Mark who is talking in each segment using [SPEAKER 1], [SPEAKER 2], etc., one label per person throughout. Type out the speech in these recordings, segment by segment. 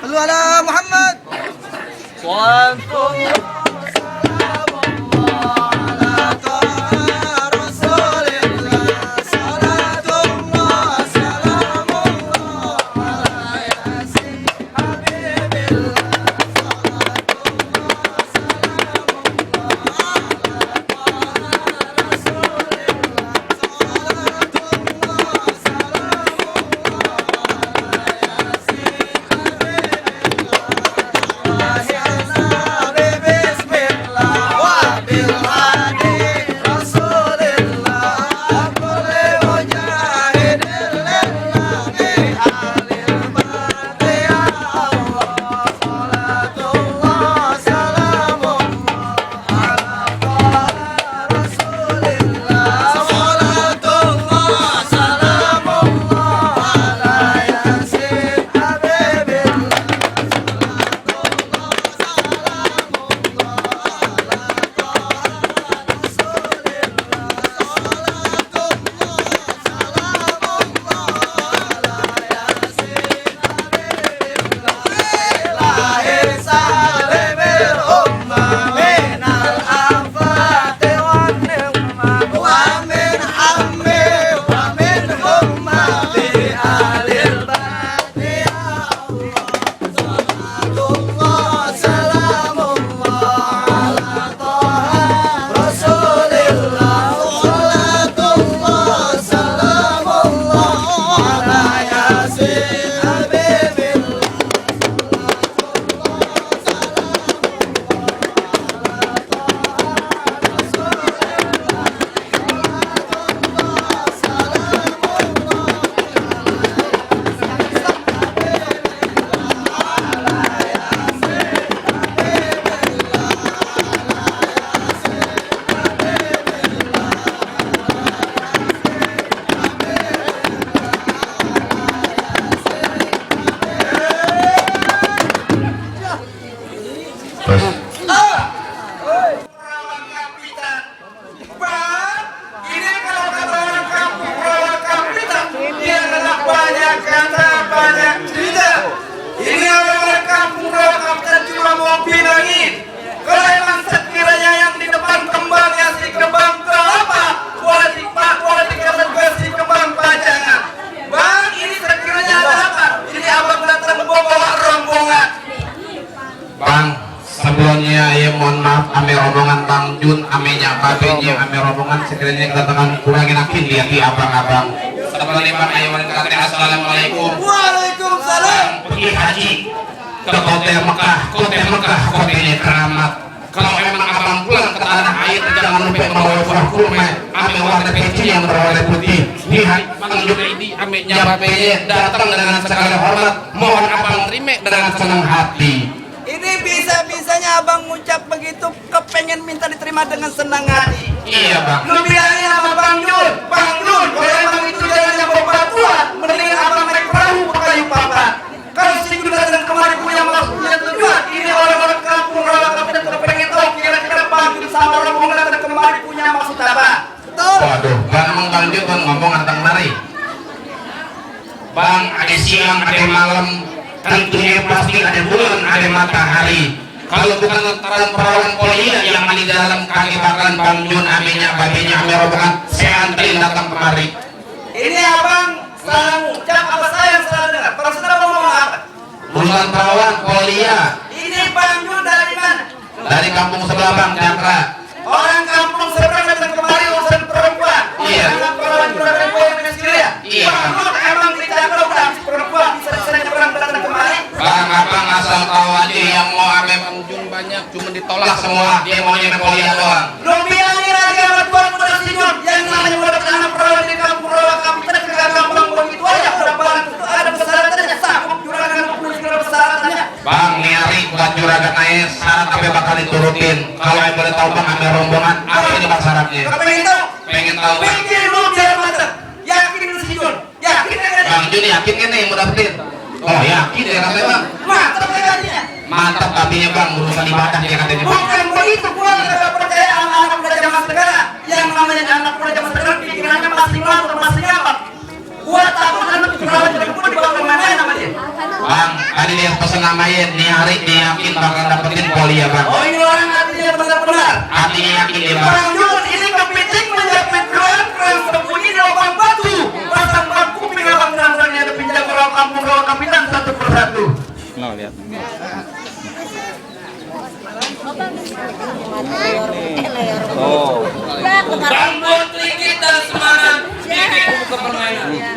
[SPEAKER 1] Sallu ala Muhammad.
[SPEAKER 2] Sekiranya kedatangan kurangin akin lihat di abang-abang. Assalamualaikum. Assalamualaikum.
[SPEAKER 1] Waalaikumsalam.
[SPEAKER 2] Pergi haji ke kota Mekah, kotanya keramat. Kalau emang abang pulang ke tanah air, jangan lupa membawa buah kurma, ame warna kecil yang berwarna putih. Lihat Bang Junaidi, ame nyabapenya datang dengan segala hormat. Mohon abang terima dengan senang hati.
[SPEAKER 1] Ini bisa-bisanya abang ngucap begitu, kepengen minta diterima dengan senang hati.
[SPEAKER 2] Iya bang.
[SPEAKER 1] Lu bilangin sama Bang Jun, kalau emang itu jalannya bawa batuan, mendingan abang naik perahu ke kayu papan. Kalau si Jun datang kemari punya maksudnya tujuan, ini orang-orang kampung kita pengen tahu kira-kira Bang Jun sama rombongan datang kemari punya maksud apa? Betul?
[SPEAKER 2] Waduh, bang emang Bang Jun kan ngomong tentang mari. Bang, ada siang, ada malam, tentunya pasti ada bulan, ada matahari. Kalau bukan lantaran perawan polia yang di dalam kaki bakalan Bang Jun, aminya, babinya, ame rombongan, saya anterin datang kemari.
[SPEAKER 1] Ini abang salah ngucap apa saya yang salah dengar? Para saudara mau ngomong apa?
[SPEAKER 2] Bukan perawan polia.
[SPEAKER 1] Ini Bang Jun dari mana?
[SPEAKER 2] Dari kampung sebelah Bang, Cakra.
[SPEAKER 1] Orang kampung seberang datang kemari urusan perempuan.
[SPEAKER 2] Iya.
[SPEAKER 1] Anak perawan juragan gue yang dengan sendiri ya?
[SPEAKER 2] Iya.
[SPEAKER 1] Bang Jun emang di Cakra udah habis perempuan, bisa-bisa nyebrang datang kemari.
[SPEAKER 2] Bang, abang asal tahu aja yang mau ame Bang Jun banyak, cuma ditolak semua. Dia maunya polia doang.
[SPEAKER 1] Lu bilangin aja sama tuan muda si Jun, yang namanya muda anak perawan di kampung rawa kapitan kagak gampang begitu aja. Udah barang itu ada persyaratannya, sanggup juragan memenuhi segala persyaratannya.
[SPEAKER 2] Bang, niari bukan juragan naik syarat apa bakal diturutin. Kalau yang boleh tahu Bang, ame rombongan, apa ini Bang syaratnya?
[SPEAKER 1] Kau pengen tahu?
[SPEAKER 2] Pengen tahu Bang.
[SPEAKER 1] Pikir lu biar matang. Yakin lu si Jun? Yakin kan?
[SPEAKER 2] Bang Jun yakin kan nih mau dapetin? Oh yakin ya katanya Bang.
[SPEAKER 1] Mantap katanya.
[SPEAKER 2] Mantap tapinya Bang, urusan ibadah dia katanya Bang.
[SPEAKER 1] Bukan begitu, gua nggak percaya sama anak muda zaman sekarang. Yang namanya anak muda zaman sekarang pikirannya masih ngantuk, masih nyaman. Gua takut anak perawan jadi gua dibawa kemana sama dia.
[SPEAKER 2] Bang, tadi dia pesan namain nih hari dia yakin bakal dapetin poli ya bang.
[SPEAKER 1] Oh ini orang hatinya benar-benar.
[SPEAKER 2] Artinya yakin dia bang.
[SPEAKER 1] Bang Jun ini kepiting menjepit doang keren sembunyi di lubang batu. Pasang bang kuping abang nampaknya ada pinjam orang kampung rawa kapitan satu persatu.
[SPEAKER 3] No, lihat. Oh.
[SPEAKER 4] Rambut tinggi dan semangat ini bukan permainan.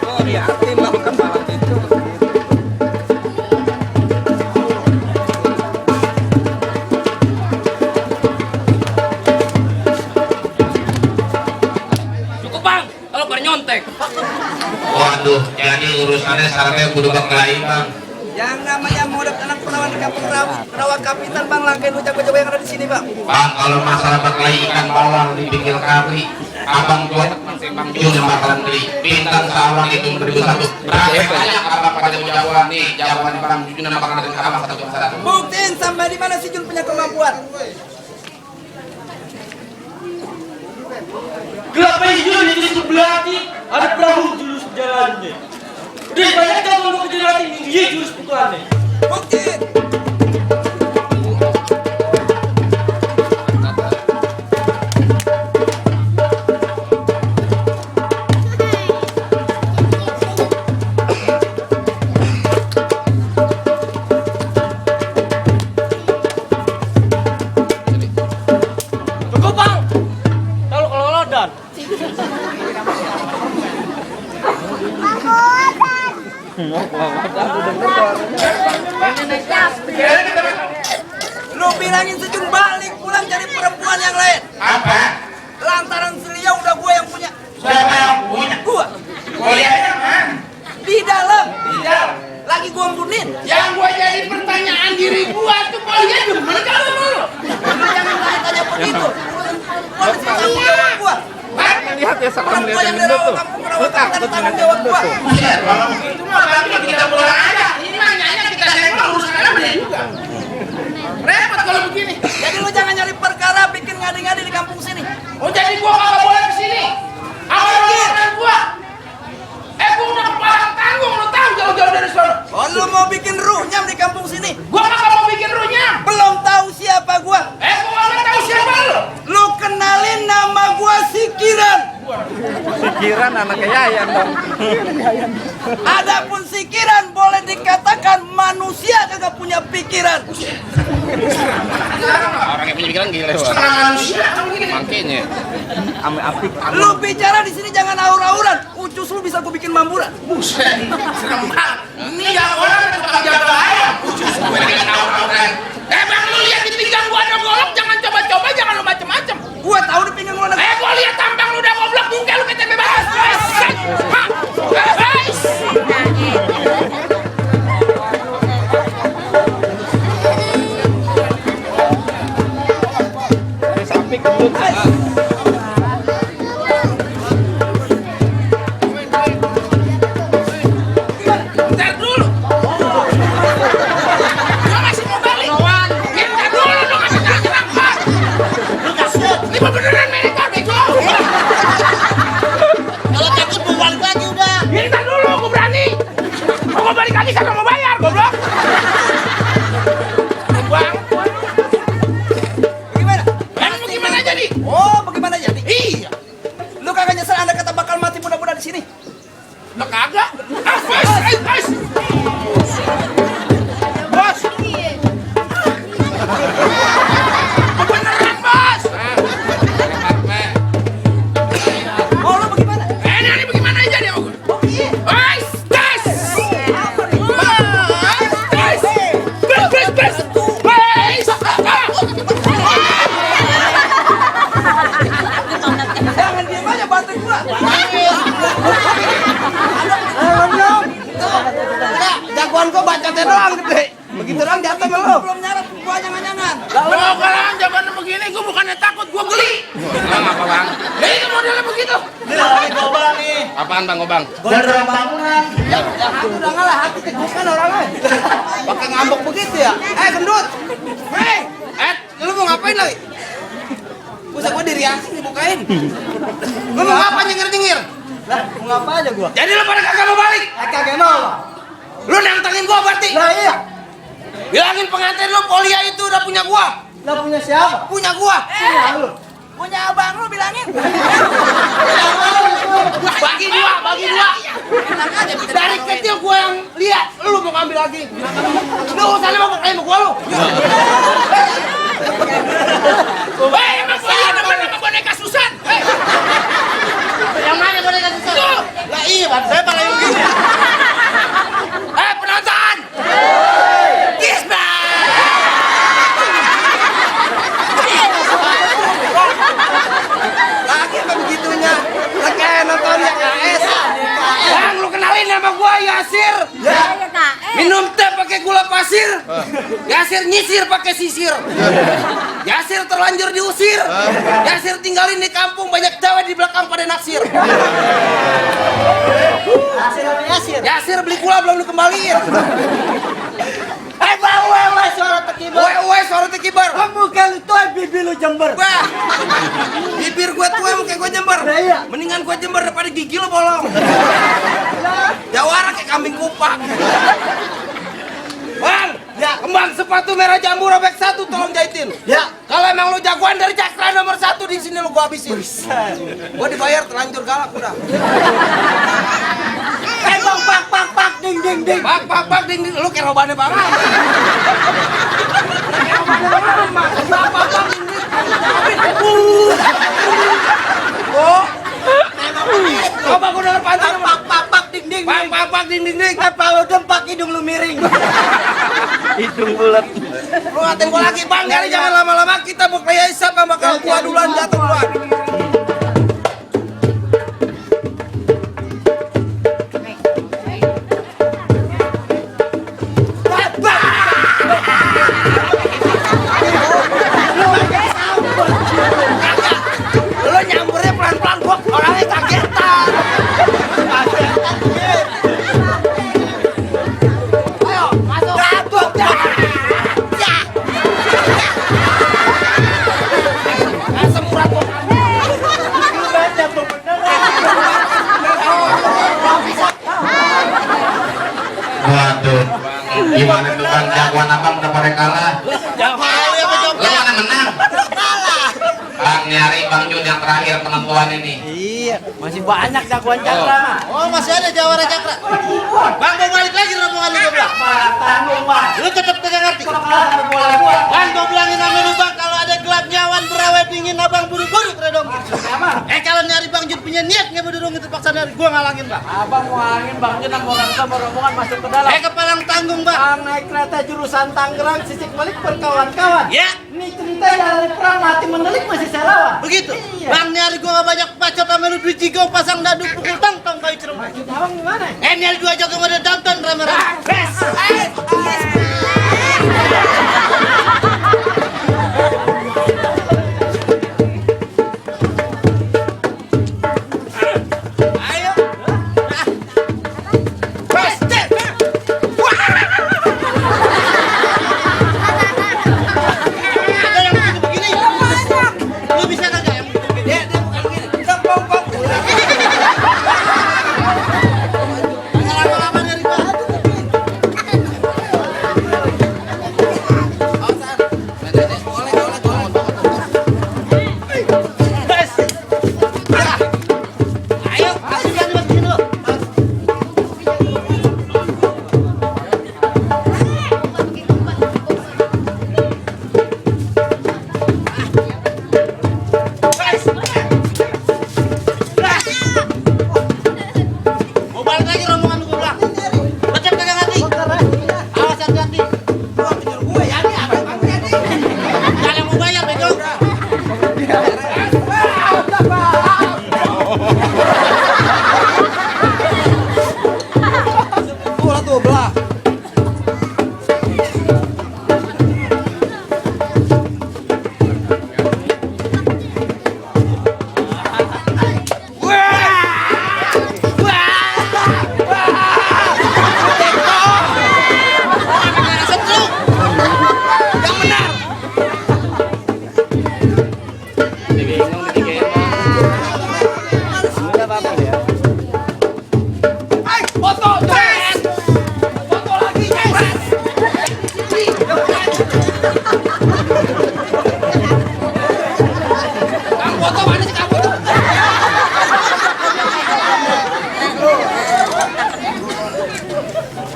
[SPEAKER 3] Oh, dia aktif melakukan malam itu.
[SPEAKER 4] Cukup bang, kalau pada nyontek.
[SPEAKER 2] Waduh, jadi urusannya sarapnya kudu berkelahi bang.
[SPEAKER 1] Yang namanya modal anak perawan di kampung rawa kapitan bang langkain lu jago-jago yang ada di sini bang.
[SPEAKER 2] Bang, kalau masalah berkelahi ikan bawang di pinggir kali, abang buat Bang Jun yang bakalan beli bintang sawang itu 2001. Berapa banyak abang pada jawaban nih, jawaban Bang Jun yang bakalan dari abang satu persatu.
[SPEAKER 1] Buktiin sampai di mana si Jun punya kemampuan.
[SPEAKER 5] Kelapa hijau di sebelah hati ada perahu jurus jalannya. Udah banyak kan kalau ke jalan ini dia jurus pukulannya.
[SPEAKER 1] Buktiin.
[SPEAKER 5] Cukup bang. Kalau lodan.
[SPEAKER 1] Lu bilangin si Jun balik pulang cari perempuan yang lain.
[SPEAKER 2] Apa?
[SPEAKER 1] Lantaran Selia udah gue yang punya.
[SPEAKER 2] Siapa yang punya?
[SPEAKER 1] Gua
[SPEAKER 2] Kuliahnya mana?
[SPEAKER 1] di dalam.
[SPEAKER 2] Tidak.
[SPEAKER 1] Lagi gua ambunin.
[SPEAKER 2] Yang gua jadi pertanyaan diri gua tuh kuliah di mana kamu dulu?
[SPEAKER 1] Lu jangan tanya begitu. Gua mesti tanggung jawab gua.
[SPEAKER 3] Lihat ya sekarang
[SPEAKER 1] Gua
[SPEAKER 3] lihat
[SPEAKER 1] yang
[SPEAKER 3] yang
[SPEAKER 1] dari
[SPEAKER 3] tuh.
[SPEAKER 1] kampung merawat kapitan tanggung jawab gua.
[SPEAKER 2] Buset, kalau begitu mah berarti kita pulang aja. Ini mah nyanyi kita senggol urusan apa dia juga. Repot kalau begini.
[SPEAKER 1] Jadi lu jangan nyari perkara bikin ngadi-ngadi di kampung sini.
[SPEAKER 2] Oh jadi gua kagak boleh kesini? Awal orang gua. Gua udah kepalang tanggung, lu tahu jauh-jauh dari sana.
[SPEAKER 1] Oh lu mau bikin runyam di kampung sini?
[SPEAKER 2] Gua kagak mau bikin runyam.
[SPEAKER 1] Belum tahu siapa gua.
[SPEAKER 2] Gua kagak tahu siapa lu.
[SPEAKER 1] Lu kenalin nama gua Sikiran.
[SPEAKER 3] Pikiran anaknya Yayan dong.
[SPEAKER 1] Adapun Sikiran boleh dikatakan manusia kagak punya pikiran.
[SPEAKER 3] Orang yang punya pikiran gila wah.
[SPEAKER 2] Manusia
[SPEAKER 3] Makanya ame apik.
[SPEAKER 1] Lu bicara di sini jangan aur-auran. Ucus lu bisa gua bikin mamburan.
[SPEAKER 2] buset. Serem banget. Ini yang orang tukang jaga ayam. Khusus gue dengan orang-orang. Bang lu lihat di pinggang gua ada golok, jangan coba-coba, jangan lu macem-macem.
[SPEAKER 1] Gua tahu di pinggang lu ada.
[SPEAKER 2] Gua lihat tampang lu udah goblok, bungkel lu kata bebas.
[SPEAKER 3] Sampai kebut.
[SPEAKER 2] Bentar dulu. Gua masih mau balik. Bentar dulu lu ngasih nyerang gua. Ini mah beneran main gua bego.
[SPEAKER 1] Kalau takut gua balik lagi udah.
[SPEAKER 2] Bentar dulu, gua berani. Gua balik lagi kagak mau bayar, goblok. Bang,
[SPEAKER 1] Bagaimana?
[SPEAKER 2] emang gimana jadi?
[SPEAKER 1] Oh, bagaimana jadi?
[SPEAKER 2] Iya,
[SPEAKER 1] Lu kagak nyesel Anda kata bakal mati mudah-mudahan di sini.
[SPEAKER 2] lo kagak. Guys. Bos. Beneran, Bos.
[SPEAKER 1] Oh, lu bagaimana?
[SPEAKER 2] Ini bagaimana jadi sama gue?
[SPEAKER 1] Oh, iya.
[SPEAKER 2] Guys, tes. Guys. Guys.
[SPEAKER 1] Jangan diam aja bantu gua.
[SPEAKER 5] Jagoan gua bacotnya doang gede. Begitu doang jatuh sama lu.
[SPEAKER 1] Belum nyarap gua jangan-jangan.
[SPEAKER 2] Lo kalau jaman begini, gue bukannya takut, gue geli.
[SPEAKER 3] Bang apa bang?
[SPEAKER 2] Jadi itu modelnya begitu.
[SPEAKER 3] Apaan bang Gobang?
[SPEAKER 5] Gondrong bangunan. Ya hati udah ngalah, hati tegukan orangnya. Pakai ngambek begitu ya. Gendut. Hei, lu mau ngapain lagi?
[SPEAKER 1] Masa gua diri asing dibukain. Ngomong apa nyengir-nyengir?
[SPEAKER 5] Lah, mau ngapa aja gua?
[SPEAKER 1] Jadi lu pada kagak mau balik?
[SPEAKER 5] Kagak mau, Bang.
[SPEAKER 1] Lu nantangin gua berarti?
[SPEAKER 5] Lah iya.
[SPEAKER 1] Bilangin pengantin lu Polia itu udah punya gua.
[SPEAKER 5] Lah punya siapa?
[SPEAKER 1] Punya gua.
[SPEAKER 5] Punya lu.
[SPEAKER 1] Punya abang lu bilangin. Bagi dua, bagi dua. Dari kecil gua yang lihat, lu mau ngambil lagi. Lu usah mau pakai sama gua lu. Hei, emang Polia nama boneka Susan. Hei. Yang mana boneka Susan? Tuh. Lah iya, Bang. Saya malah yang begini. Penonton. Kisbah. Lagi apa begitunya? Lah kayak nontonnya KS. Bang, lu kenalin nama gua Yasir. Ya. Minum teh pakai gula pasir. Yasir nyisir pakai sisir. Yasir terlanjur diusir. Yasir tinggalin di kampung, banyak cewek di belakang pada naksir.
[SPEAKER 5] Yasir apa Yasir?
[SPEAKER 1] Yasir beli gula belum dikembaliin.
[SPEAKER 5] Bang, wewe suara tekibar.
[SPEAKER 1] Woi, suara tekibar.
[SPEAKER 5] Muka lu tuh, bibir lu jember.
[SPEAKER 1] Bah, bibir gue tua muka gue jember.
[SPEAKER 5] Nah, iya.
[SPEAKER 1] Mendingan gue jember daripada gigi lo bolong. Jawara kayak kambing kupak. Bang, ya kembang sepatu merah jambu robek 1 tolong jahitin.
[SPEAKER 5] Ya.
[SPEAKER 1] Kalau emang lu jagoan dari cakra nomor 1 di sini lu gua habisin. Gua dibayar terlanjur galak udah.
[SPEAKER 5] Bang, pak, ding, ding, ding.
[SPEAKER 1] Pak, ding, ding. Lu kayak robannya Bang. Pak, ding, ding. Oh. Coba gua denger pantun.
[SPEAKER 5] Pak, ding, ding.
[SPEAKER 1] Pak, ding, ding, ding.
[SPEAKER 5] Kalau dempak hidung lu miring.
[SPEAKER 3] Hidung bulat.
[SPEAKER 1] Lu ngatain gua lagi Bang, kali jangan lama-lama kita berkaya isap sama bakal gua duluan jatuh duluan. Lu nyampernya pelan-pelan gua orangnya kagetan. Ayo, masuk. Cabut dah. Ya. Asam urat gua.
[SPEAKER 2] Waduh, gimana tuh Bang, jagoan abang udah pada kalah. Lo mana menang? Bang, nyari Bang Jun yang terakhir penentuan ini.
[SPEAKER 5] Iya, masih banyak jagoan cakra.
[SPEAKER 1] Oh, masih ada jawara cakra. Bang, mau balik lagi rombongan lu bilang.
[SPEAKER 5] Tanggung, Bang.
[SPEAKER 1] Lu tetap kagak ngerti.
[SPEAKER 5] Kalau kalah bola gua.
[SPEAKER 1] Bang, gua bilangin sama lu Bang, kalau ada gelap nyawan berawet dingin abang buru-buru keredong. Kalau nyari Bang Jun punya niat nggak berdorong itu paksa dari gua ngalangin Bang.
[SPEAKER 5] Abang mau angin, Bang Jun sama orang sama rombongan masuk ke dalam.
[SPEAKER 1] Kepalang tanggung Bang.
[SPEAKER 5] Bang naik kereta jurusan Tangerang, sisik balik berkawan-kawan.
[SPEAKER 1] Ya,
[SPEAKER 5] Ini cerita dari perang mati menelik masih saya lawan.
[SPEAKER 1] begitu.
[SPEAKER 5] Iya.
[SPEAKER 1] Bang nyari gua nggak banyak bacot sama lu duit jigong pasang dadu pukul tong kayu cerem.
[SPEAKER 5] Abang gimana?
[SPEAKER 1] Nyari gua aja gua udah tonton rame-rame. Bes. Ayo. Bes. Ada yang begini. Lu bisa kagak yang begini? Dia bukan begini. Pong. Lama-lama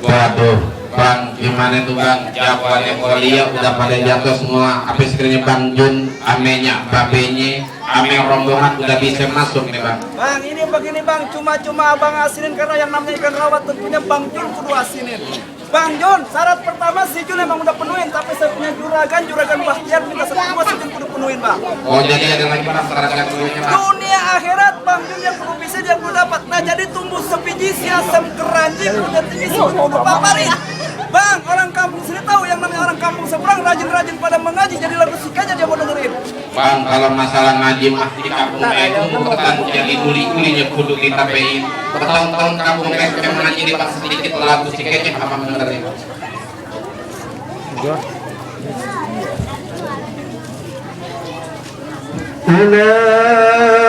[SPEAKER 2] Waduh, Bang, gimana tuh Bang? Jawabannya Kolia udah pada jatuh semua. Apa sekiranya Bang Jun, amenya, babenya, ame rombongan udah bisa masuk nih Bang.
[SPEAKER 1] Bang, ini begini Bang, cuma-cuma abang asinin karena yang namanya ikan rawat tentunya Bang Jun kudu asinin. Bang Jun, syarat pertama si Jun emang udah penuhin, tapi saya punya juragan Bahtiar minta semua si Jun kudu penuhin Bang.
[SPEAKER 2] Oh, jadi ada lagi masyarakat dulunya Bang.
[SPEAKER 1] Dunia akhirat Bang Jun yang kudu bisa dia kudu dapat. Nah jadi tumbuh sepiji si asam keranji kudu tinggi si kudu paparin. Bang, orang kampung sini tahu yang namanya orang kampung seberang rajin-rajin pada mengaji, jadi lagu sikanya dia mau dengerin.
[SPEAKER 2] Bang, kalau masalah ngaji mah di kampung itu ketan jadi guli-gulinya kudu ditapein. Bertahun-tahun kampung mereka mengaji di bang sedikit lagu si kecil apa mendengarin.
[SPEAKER 3] Anak